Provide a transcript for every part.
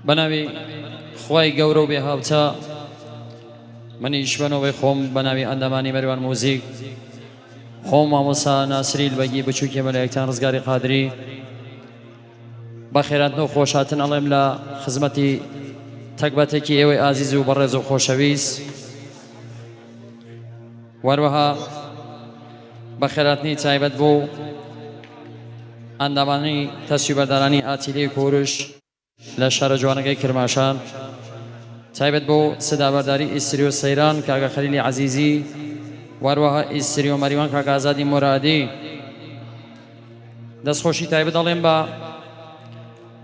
بەناوی خوای گەورە و بێ هاوتا منیش بەنەوەی خۆم بەناوی ئەندامانی مەروان موزیک خۆم مامۆسا ناسری بەگی بچووکی مەلایەکتان ڕزگاری قادری بەخێراتن و خۆشاتن ئەڵێم لە خزمەتی تەک بە تەکی ئێوەی ئازیز و بەڕێز و خۆشەویست وەروەها بەخێراتنی تایبەت بۆ ئەندامانی تەسویبەردارانی ئاتیلی کورش لە شارە جوانەکەی کرماشان تایبەت بۆ سدابەرداری ئیستریۆ سەیران کاکە خەلیلی عەزیزی واروەها ئیستریۆ مەریوان کاکە ئازادی مورادی دەستخۆشی تایبەت دەڵێم بە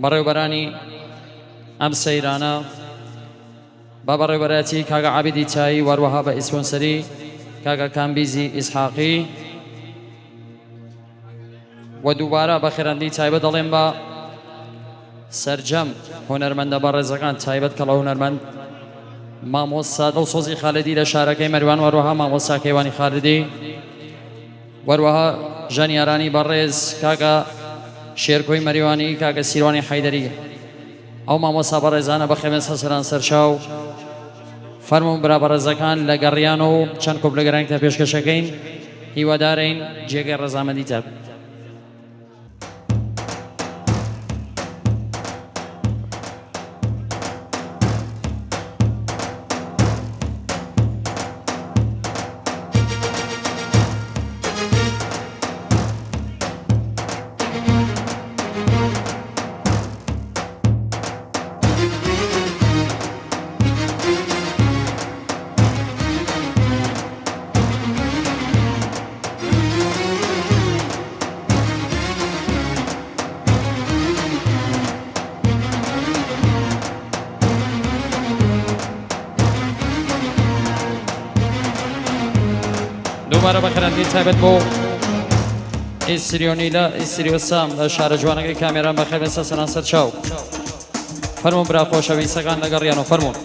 بەڕێوبەرانی ئەم سەیرانە بە بەڕێوبەرایەتی کاکە عابیدی چایی واروەها بە ئیسپۆنسەری کاکە کامبیزی ئیسحاقی و دووبارە بەخێرهاتنی تایبەت دەڵێم بە سەرجەم هونەرمەندە بەڕێزەکان تایبەت کەڵە هونەرمەند مامۆستا دڵسۆزی خالدی لە شارەکەی مەروان وەروەها مامۆستا کەیوانی خالدی وەروەها ژەنیارانی بەڕێز کاکە شێرکۆی مەریوانی کاکە سیروانی حەیدەری ئەو مامۆستا بەڕێزانە بەخێبێن سەرسەران سەرچاو فەرموون برا بەڕێزەکان لە گەڕیان و چەند کۆپلەگەرانێکتان پێشکەشەکەین هیوادارین جێگەی ڕەزامەندیتان بێت. دووبارە بەخێرهاتنی تایبەت بۆ ئیسریۆنی لە ئیسریۆ سام لە شارە جوانەکەی کامێران بەخێر بێن سەرسەران سەر چاو فەرموون برا خۆشەویستەکان لەگەڕیان و فەرموون.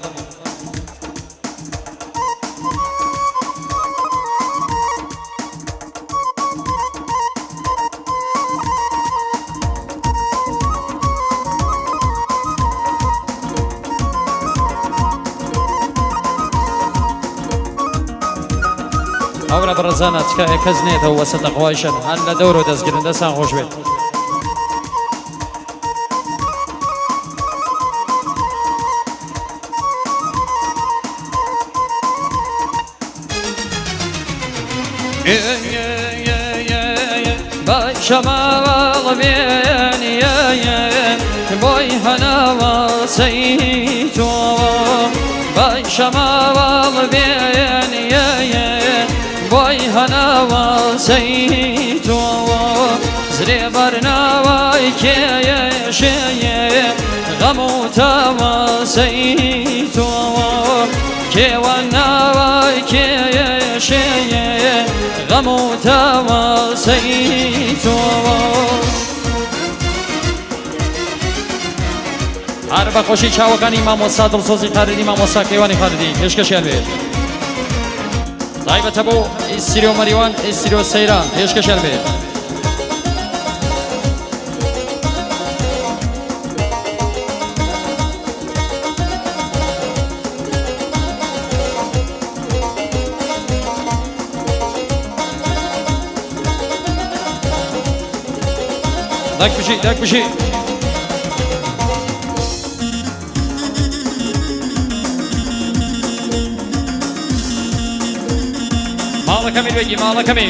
ئەورە بەڕێزانە تکایە کەس نێتەوە وەسەتە خۆیشن هەر لە دەورەوە دەستگرن دەستان خۆش بێت. شەماڵ بێنیە بۆی هەناوە سەی تۆ بای شەماڵ بێنیە بۆی هەناوە سەی تۆ زرێ بەرناوای کێیە شێیە غەم و تاوە سەی تۆ کێوە ناوای کێیە شێیە غەم و تاوە سەی تۆ هەر بە خۆشی چاوەکانی مامۆستا دڵسۆزی خالدی مامۆستا کەیوانی خالدی پێشکەشیان بێت تایبەتە بۆ ئیسیرۆ مەریوان ئیسیرۆ سەیران پێشکەشیان بێت. دەک بژی دەک بژی. ماڵەکەمی بێگی ماڵەکەمی.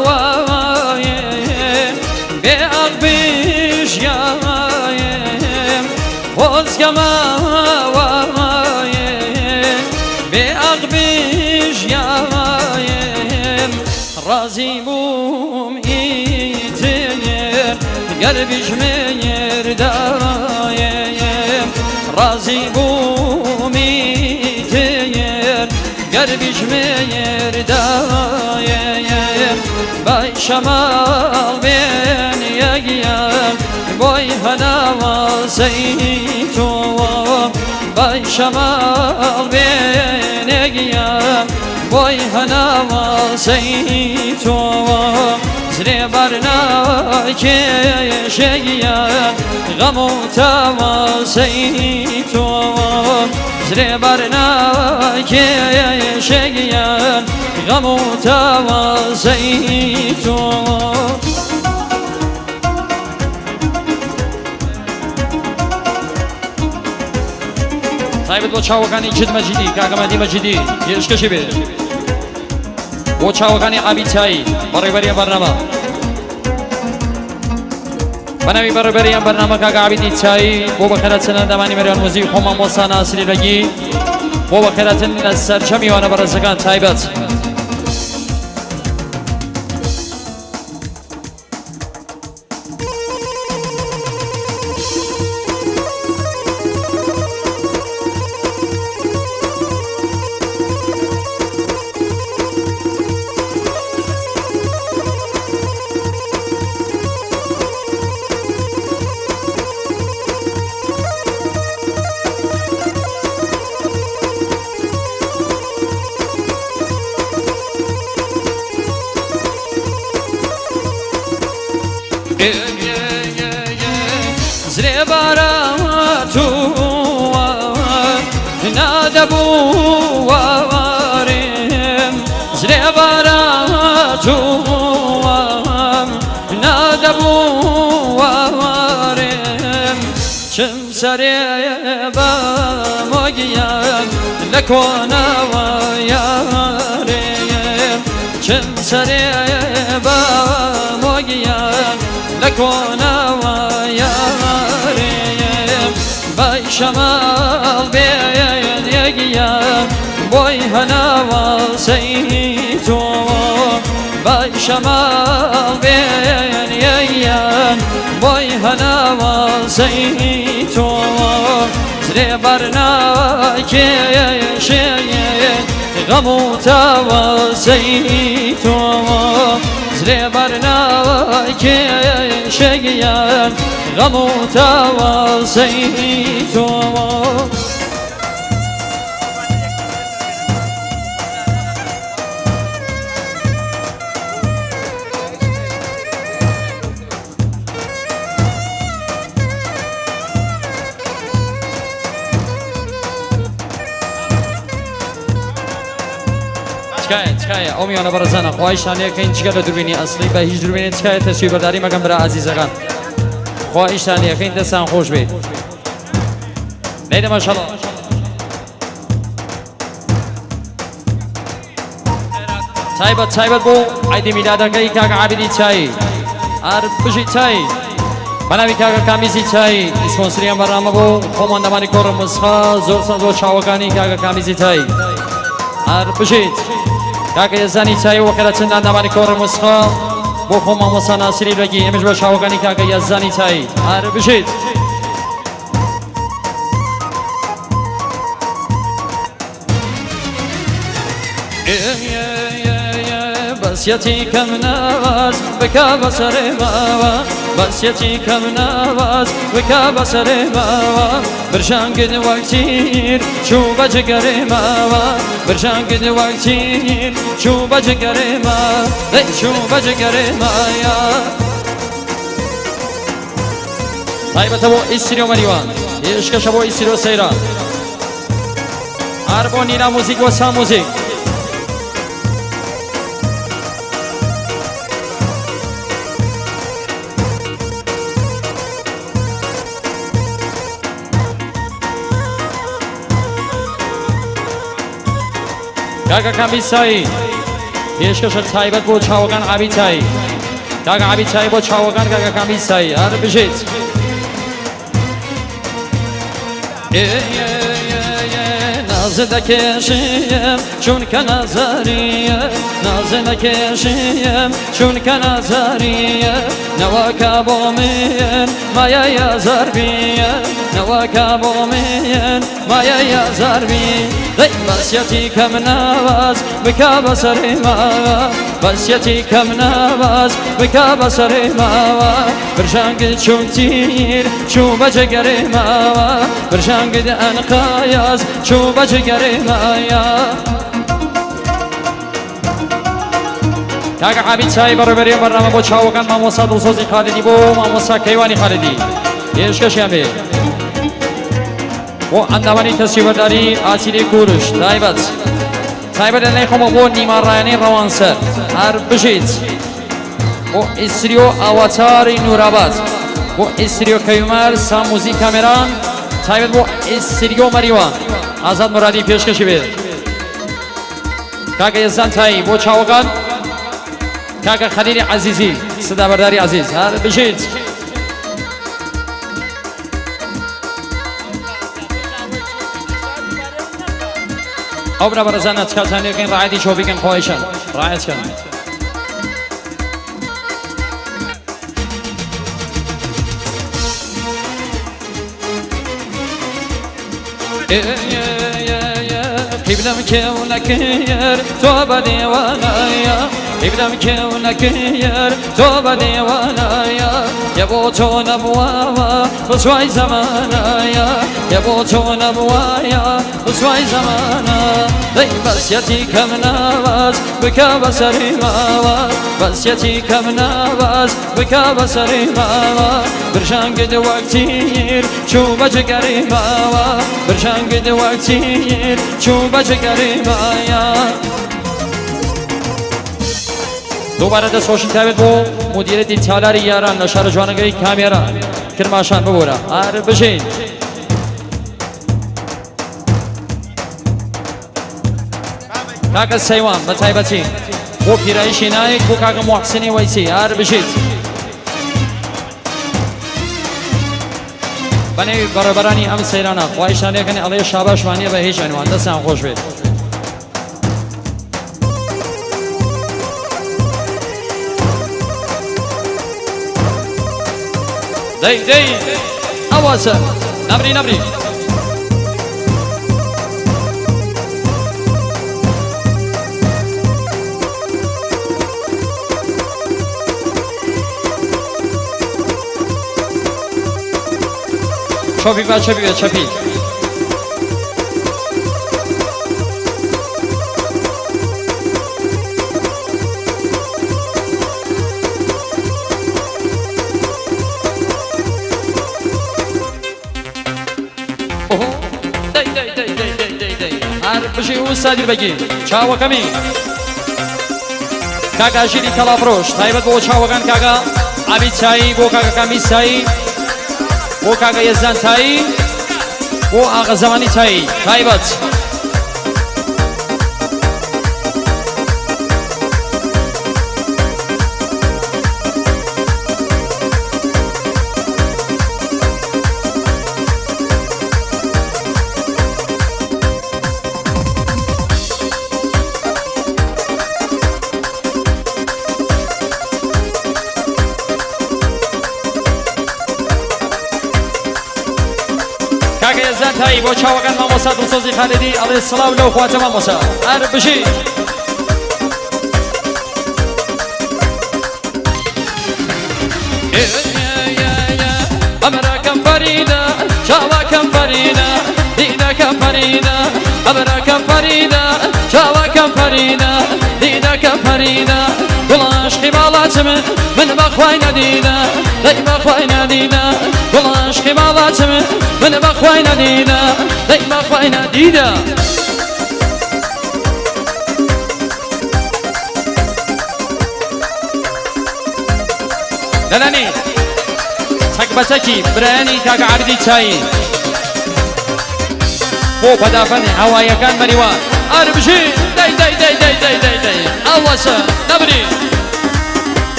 خۆزگەماوایێ بێ ئاغ بژیایم خۆزگەماوایێ بێ ئاغ بژیایم ڕازی بووم ئیتر گەر بژمێر دایم ڕازی بووم ئیتر گەر بژمێر دایم. شەماڵ بێنیە گیان بۆی هەناوازەی تۆ بای شەماڵ بێنێ گیان بۆی هەناوازەی تۆ زرێ بەرناکێشێ گیان غەم و تاوازەی تۆ زرێ بەرناکێشێ گیان غەم و تاوازەی تۆ. تایبەت بۆ چاوەکانی جد مەجیدی کاکە مەهدی مەجیدی پێشکەشی بێ بۆ چاوەکانی عابید چایی بەڕێوەبەری ئەم بەرنامە بەناوی بەڕێوەبەری ئەم بەرنامە کاکە عابیدی چایی بۆ بەخێرهاتن ئەندامانی مەریوان موزیک خۆ مامۆستا ناسری بەگی بۆ بەخێرهاتن لە سەرجەم میوانە بەڕێزەکان تایبەت. زرێباراتووە نادەبوو وارم زرێباراتووە نادەبوو وارم چم سەرێ بە مۆگیان لە کۆنەوە یارێم چم سەرێ بە مۆگیان لە کۆنەوە یارێم بای شەماڵ بێن یەگیان بۆی هەناوە سەی تۆ بای شەماڵ بێن یەگیان بۆی هەناوە سەی تۆ زرێ بەرناکێشێ غەم و تاوە سەی تۆ زرێ بەرناکێشێ گیان غەم و تاوە سەی تۆ. تکایە تکایە ئەو میوانە بەڕێزانە خواهیشتان لێکەین جگە لە دووربینی ئەسڵی بە هیچ دووربینێ تکایە تەسویر بەرداری مەکەن برا ئازیزەکان خواهیشتان لێکەین دەستان خۆش بێت نەیدە ماشەڵڵا. تایبەت تایبەت بۆ عیدی میلادەکەی کاکە عابیدی چایی هەر بژی چایی بەناوی کاکە کامیزی چایی ئیسپۆنسری ئەم بەرنامە بۆ خۆمان دەمانی کۆڕە مسخا زۆر سەد بۆ چاوەکانی کاکە کامیزی چایی هەر بژیت کاکە یەزانی چایی وەخێرە چەند ئەندامانی کۆڕە مسخا بۆ خۆ مامۆستا ناسری بەگی ئێمەش بە چاوەکانی کاکە یەزانی چایی هەر بژیت. بەسیەتی کەم ناواز بکە بەسەرێ ماوە بەسیەتی کەم ناواز بکە بەسەرێ ماوە برژانگت وەک تیر چوو بە جگەرێ ماوە برژانگت وەک تیر چوو بە جگەرێ ما دەی چوو بە جگەرێ مایە. تایبەتە بۆ ئیسرۆ مەریوان پێشکەشە بۆ ئیسرۆ سەیران هەر بۆ نیلا موزیک بۆ سا موزیک. کاکە کامی سایی پێشکەشە تایبەت بۆ چاوەکان عابی چایی کاکە عابی چایی بۆ چاوەکان کاکە کامی سایی هەر بژیت. ناز دەکێشم چونکە نازاریە نازێ نەکێشیم چونکە نازاریە نەوەکە بۆ من مایەی ئازار بیە نەوەکە بۆ من مایەی ئازار بی دەی بەسیەتی کەم ناواز بکە بەسەری ماوە بەسیەتی کەم ناواز بکە بەسەری ماوە برژانگت چون تیر چوو بە جگەری ماوە برژانگت ئەنقایاز چوو بە جگەری مایە. کاکە عابید چای بەڕێوەبەری ئەم بەرنامە بۆ چاوەکان مامۆستا دڵسۆزی خالدی بۆ مامۆستا کەیوانی خالدی پێشکەشیان بێ بۆ ئەندامانی تەسیوەداری ئاسیری کورش تایبەت تایبەت لە لای خۆمە بۆ نیماڕایانی ڕەوانسەر هەر بژیت بۆ ئیسریۆ ئاواتاری نوراباد بۆ ئیسریۆ کەیومەر ساموزی کامێران تایبەت بۆ ئیسریۆ مەریوان ئازاد مرادی پێشکەشی بێت کاکە یەزدان تایی بۆ چاوەکان کاکە خەلیلی عەزیزی سدابەرداری عەزیز هەر بژیت. ئەو برا بەڕێزانە تکاتان لێکەین ڕعایەتی چۆپیکەن خۆیشان ڕعایەت کەن. قیبلەم کێو نەکرد تۆ بە دێوانایە قیبلەم کێو نەکرد تۆ بە دێوانایە یە بۆ تۆ نەبووە ڕسوای زەمانایە یە بۆ تۆ نەبووایە ڕسوای زەمانە دەی بەسیەتی کەم ناواز بکە بەسەری ماوە بەسیەتی کەم ناواز بکە بەسەری ماوە برژانگت وەک تیر چوو بە جگەری ماوە برژانگت وەک تیر چوو بە جگەری مایە. دووبارە دەستخۆشی تاوێت بۆ مدیرەتی تالاری یاران لە شارە جوانەکەی کامێرا کرماشان ببورە هەر بژین. کاکە سەیوان بە تایبەتی بۆ پیرایشی نایک بۆ کاکە محسنی وەیسی هەر بژیت. بەنێوی بەڕێبەرانی ئەم سەیرانە خوایشان لێکەن ئەڵێ شاباشمان نییە بە هیچ عنوان دەستیان خۆش بێت. دەی دەی ئەوەسە نەمری نەمری. چەپی با چەپی بێ چەپی. هەر بژی و سادیر بەگی چاوەکەمی کاکە ژیری تەڵافرۆش تایبەت بۆ چاوەکان کاکە عابید چایی بۆ کاکە کامی سایی بۆ کاکە یەزدان تایی بۆ ئاغە زەمانی تایی تایبەت. کاکە یەزدان تایی بۆ چاوەکان مامۆستا دڵسۆزی خالدی ئەڵێ سڵاو لەو خواتە مامۆستا هەر بژی. ئەمرەکەم فەریدە چاوەکەم فەریدە دیدەکەم فەریدە ئەمرەکەم فەریدە چاوەکەم فەریدە دیدەکەم فەریدە گوڵ عاشقی باڵاتم من بەخوای نەدیدە دەی بەخوای نەدیدە گوڵ عاشقی باڵاتم من بەخوای نەدیدە دەی بەخوای نەدیدە. لەلانی چەک بە چەکی برایانی کاکە عەبدی چایی بۆ پەدافەن هەوایەکان مەریوان ئاربژی دەی دەی دەی دەی دەی دەی دەی ئەوەسە نەبری.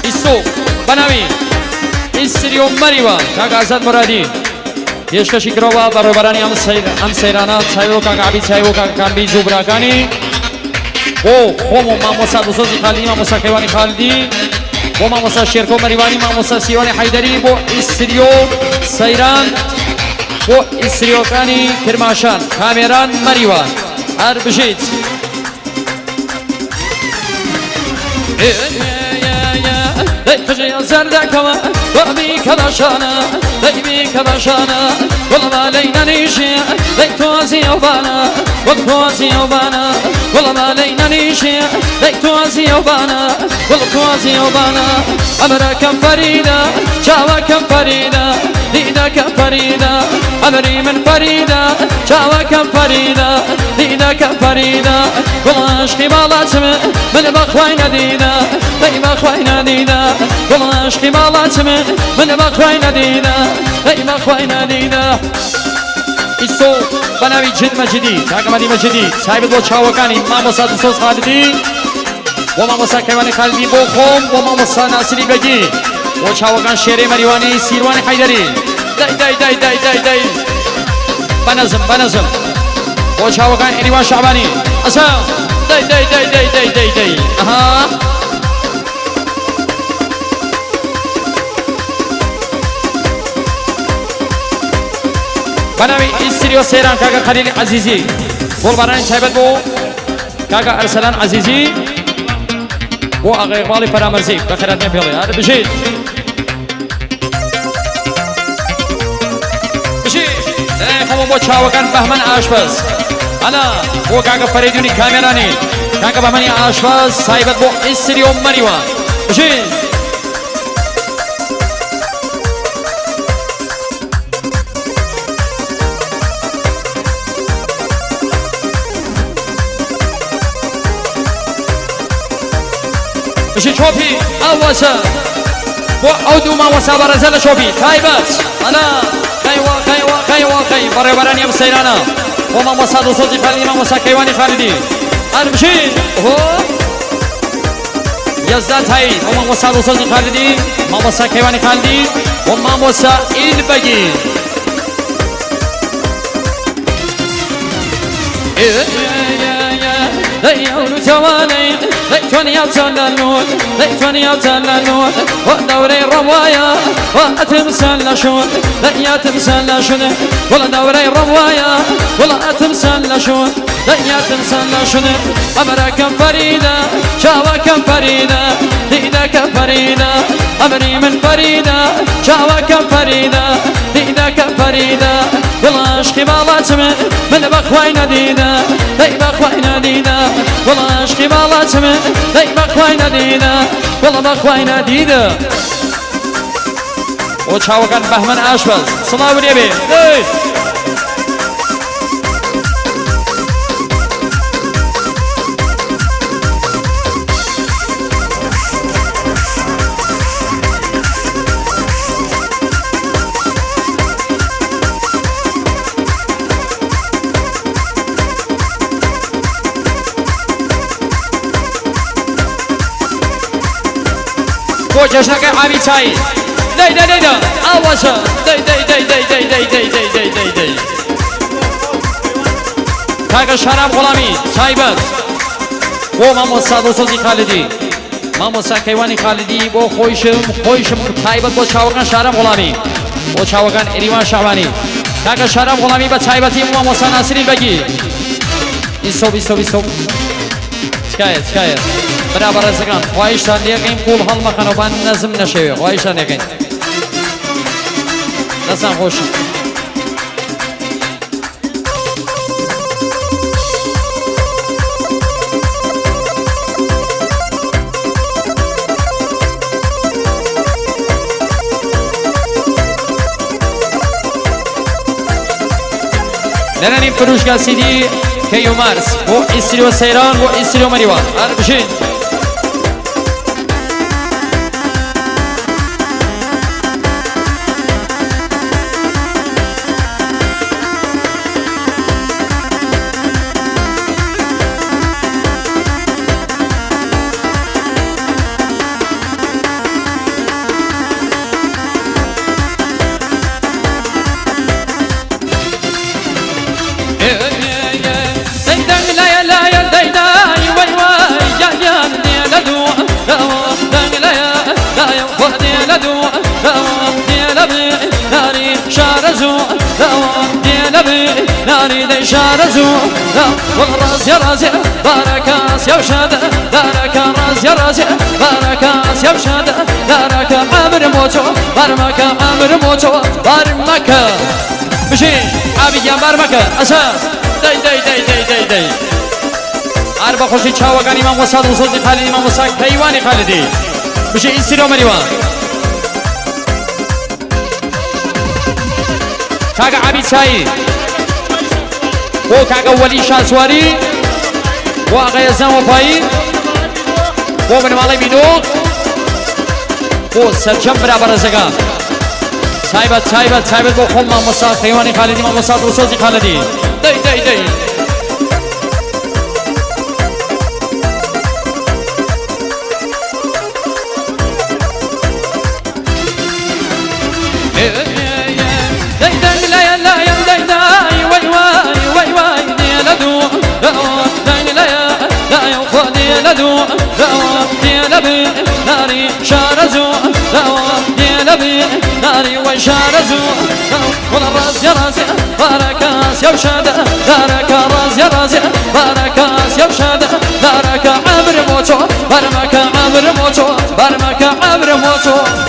ئیسۆ بەناوی. ئیستریۆ مەریوان کاک ئازاد مورادی پێشکەشی کراوە بەڕێوەبەرانی ئەم سەیرانە چاوی و کاک عەبی چاوی و کاک کامبیز و براکانی بۆ خۆم و مامۆستا دڵسۆزی خالدی مامۆستا کەیوانی خالدی بۆ مامۆستا شێرکۆ مەریوانی مامۆستا سیوانی حەیدەری بۆ ئیستریۆ سەیران بۆ ئیستریۆکانی کرماشان کامێران مەریوان هەر بژیت. دەی قژی زەردەکەوە بۆ بیکە بە شانە دەی بیکە بە شانە گوڵما لەی نەنیشێ دەی تۆزی ئەوبانە گوڵ تۆزی ئەوبانە گوڵما لەی نەنیشێ دەی تۆزی ئەوبانە گوڵ تۆزی ئەوبانە ئەمرەکەم فەریدە چاوەکەم فەریدە دیدەکەم فەریدە ئەمری من فەریدە چاوەکەم فەریدە دیدەکەم فەریدە گوڵ عشقی باڵاتم من بەخوای نەدیدە دەی بەخوای نەدیدە گوڵ عشقی باڵاتم من بەخوای نەدیدە دەی بەخوای نەدیدە. ئیسۆ بەناوی جد مەجیدی کاکەمەدی مەجیدی تایبەت بۆ چاوەکانی مامۆستا دڵسۆز خالدی بۆ مامۆستا کەیوانی خالدی بۆ خۆم بۆ مامۆستا ناسری بەگی بۆ چاوەکان شێرەی مەریوانی سیروانی حەیدەری دای دای دای دای دای دای بەنەزم بەنەزم بۆ چاوەکان ئەریوان شەعبانی ئەسا دای دای دای دای دای دای دای ئەها بەناوی ئیستریۆ سەیران کاکە خەلیل عەزیزی گوڵبارانی تایبەت بۆ کاکە ئەرسەلان عەزیزی بۆ ئاغا ئیقباڵی فەرامەرزی بەخێراتیان پێڵێ هەر بژیت بژی خۆمە بۆ چاوەکان بەهمەن ئاشپەز ئەنا بۆ کاکە فەرەیدونی کامێرانی کاکە بەهمەنی ئاشپەز تایبەت بۆ ئیستریۆ مەریوان بژی بژی چۆپی ئەوەسە بۆ ئەو دوو مامۆستا بەڕێزە لە چۆپی تایبەت ئەنا خەیوە خەیوە خەیوە خەی بەڕێوەبەرانی ئەم سەیرانە بۆ مامۆستا دڵسۆزی خالدی مامۆستا کەیوانی خالدی هەر بژی هۆ یەزدان تایی بۆ مامۆستا دڵسۆزی خالدی مامۆستا کەیوانی خالدی بۆ مامۆستا ئیل بەگی دەورەی ڕەوایە وەتمسەل لە شون دەیاتمسەل لە شون وڵە دەورەی ڕەوایە وڵاتمسەل لە شون دەیاتمسەل لە شون ئەمرەکەم فەریدە چاوەکەم فەریدە دیدەکەم فەریدە ئەمری من فەریدە چاوەکەم فەریدە دیدەکەم فەریدە وڵا عشقی باڵاتم من بەخوای نەدیدە دەی بەخوای نەدیدە وڵا عشقی باڵاتم دەی بەخوای نەدیدە وڵا بەخوای نەدیدە بۆ چاوەکان بەهمەن ئاشپەز سڵاو لێبێ دەی بۆ جەژنەکەی عامی چای دەی دەی دەی دە ئاوازە دەی دەی دەی دەی دەی دەی دەی دەی دەی دەی دەی کاکە شارام غوڵامی تایبەت بۆ مامۆستا دڵسۆزی خالدی مامۆستا کەیوانی خالدی بۆ خۆیشم خۆیشم تایبەت بۆ چاوەکان شارام غوڵامی بۆ چاوەکان ئەریوان شەعبانی کاکە شارام غوڵامی بە تایبەتی مامۆستا ناسری بەگی ئیسۆ بیسۆ بیسۆ تکایە تکایە برا بەڕێزەکان خوایشتان لێکەین قوڵ هەڵمەخەنەوە با نەزم نەشەوێ خوایشتان لێکەین دەستان خۆش. لەنانی فروشگا سیدی کەیومارس بۆ ئیسریۆ سەیران بۆ ئیسریۆ مەریوان هەر بژین. لە دوو دێ لە بێ ناری شارەزوو دێ لە بێ ناری دەی شارەزوو ڕازیە ڕازیە بارەکە سیاوشادە دارەکە ڕازیە ڕازیە بارەکە سیاوشادە دارەکە ئەمرم بۆ تۆ بارمەکە ئەمرم بۆ تۆ بارمەکە بژی ئابی گیان بارمەکە ئەسا دەی دەی دەی دەی دەی دەی هەر بە خۆشی چاوەکانی مامۆستا دڵسۆزی خالیدی مامۆستا کەیوانی خالیدی بژی ئیسیرۆ مەریوان کاکە عابید چایی بۆ کاکە وەلی شاسواری بۆ ئاغا یەزدان وەفایی بۆ بنەماڵەی بینۆق بۆ سەرجەم برا بەڕێزەکان تایبەت تایبەت تایبەت بۆ خۆم مامۆستا کەیوانی خالیدی مامۆستا دڵسۆزی خالیدی دەی دەی دەی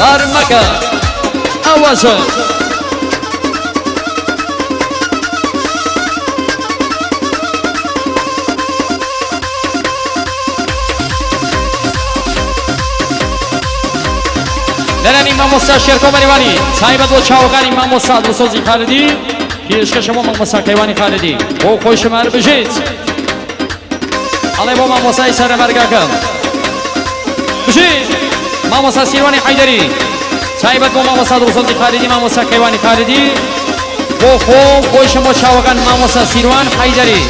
بارمەکە ئەوەشە. لەلانی مامۆستا شێرکۆ مەریوانی تایبەت بۆ چاوەکانی مامۆستا دڵسۆزی خالدی پێشکەشە بۆ مامۆستا کەیوانی خالدی بۆ خۆی شمار بژیت ئەڵێ بۆ مامۆستای سەرەمەرگاکەم بژیت مامۆستا سیروانی حەیدەری تایبەت بۆ مامۆستا دڵسۆزی خالدی مامۆستا کەیوانی خالدی بۆ خۆم خۆیشم بۆ چاوەکان مامۆستا سیروان حەیدەری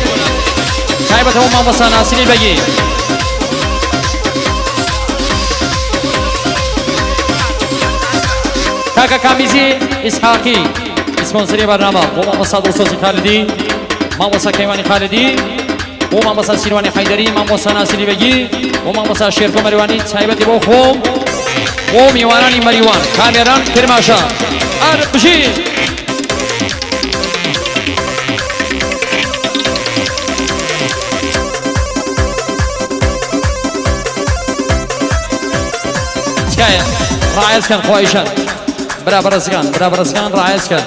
تایبەتە بۆ مامۆستا ناسری بەگی کاکە کامیزی ئیسحاقی سپۆنسەری بەرنامە بۆ مامۆستا دڵسۆزی خالدی مامۆستا کەیوانی خالدی بۆ مامۆستا سیروانی حەیدەری مامۆستا ناسری بەگی بۆ مامۆستا شێرکۆ مەریوانی تایبەتی بۆ خۆم بۆ میوانانی مەریوان کامێران کرماشان ئەر بژی تکایە ڕایەز کەن خۆیشان برا بەڕێزەکان برا بەڕێزەکان ڕایەز کەن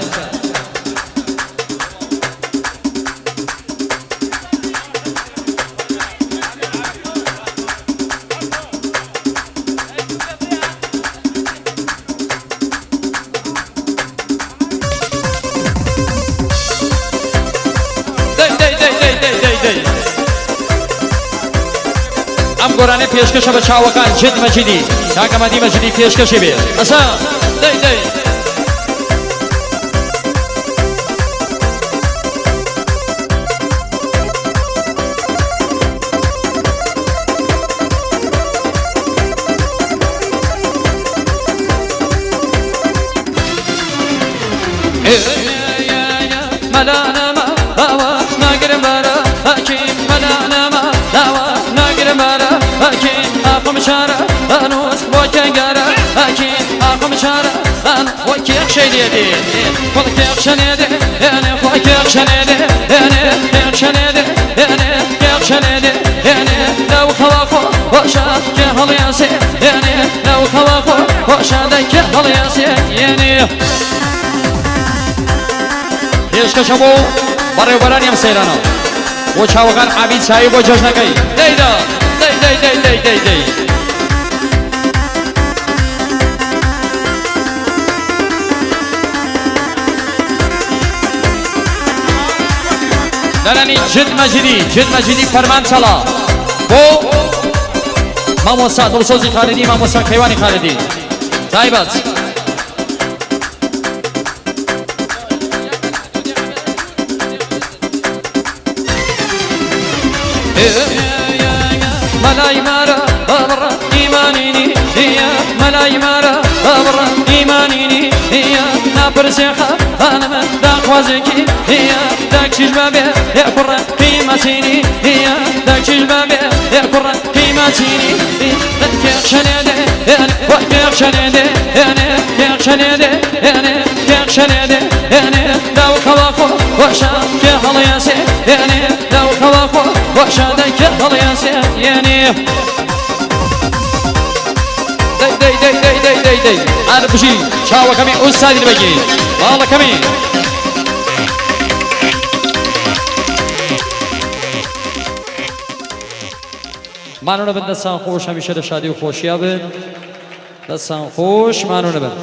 دەی دەی دەی دەی دەی دەی دەی ئەم گۆرانە پێشکەشە بە چاوەکان جد مەجیدی کاکە مەدی مەجیدی پێشکەشی بێ ئەسا دەی دەی پێشکەشە بۆ بەڕێوبەرانی ئەم سەیرانە بۆ چاوەکان عابید چایی بۆ جەژنەکەی دەیدا دەی دەی دەی دەی دەی دەی لەلانی جد مەجیدی جد مەجیدی فەرمان چەڵا بۆ مامۆستا دڵسۆزی خالدی مامۆستا کەیوانی خالدی تایبەت مەلای مارە بابڕە ئیمانینی هیە مەلای مارە بابڕە ئیمانینی هیە ناپرسێخە ئانەمە داخوازێکی هیە داکچیش بابێ یە کوڕە قیمەتینی هیە داکچیش بابێ یە کوڕە قیمەتینی. ماچینی کێخشەنێ کێخشەنێ کێخشەنێ کێخشەنێ داو خەواخۆ وەشا کێ هەڵیاسێ داو خەواخۆ وەشا دەکێ هەڵیاسێ یعنی دەی دەی دەی دەی دەی دەی دەی هەر بژی چاوەکەمی ئوستادی بەگی ماڵەکەمی. مانوو نەبن دەستان خۆش هەمیشە لە شادی و خۆشیا بن دەستان خۆش مانوو نەبن.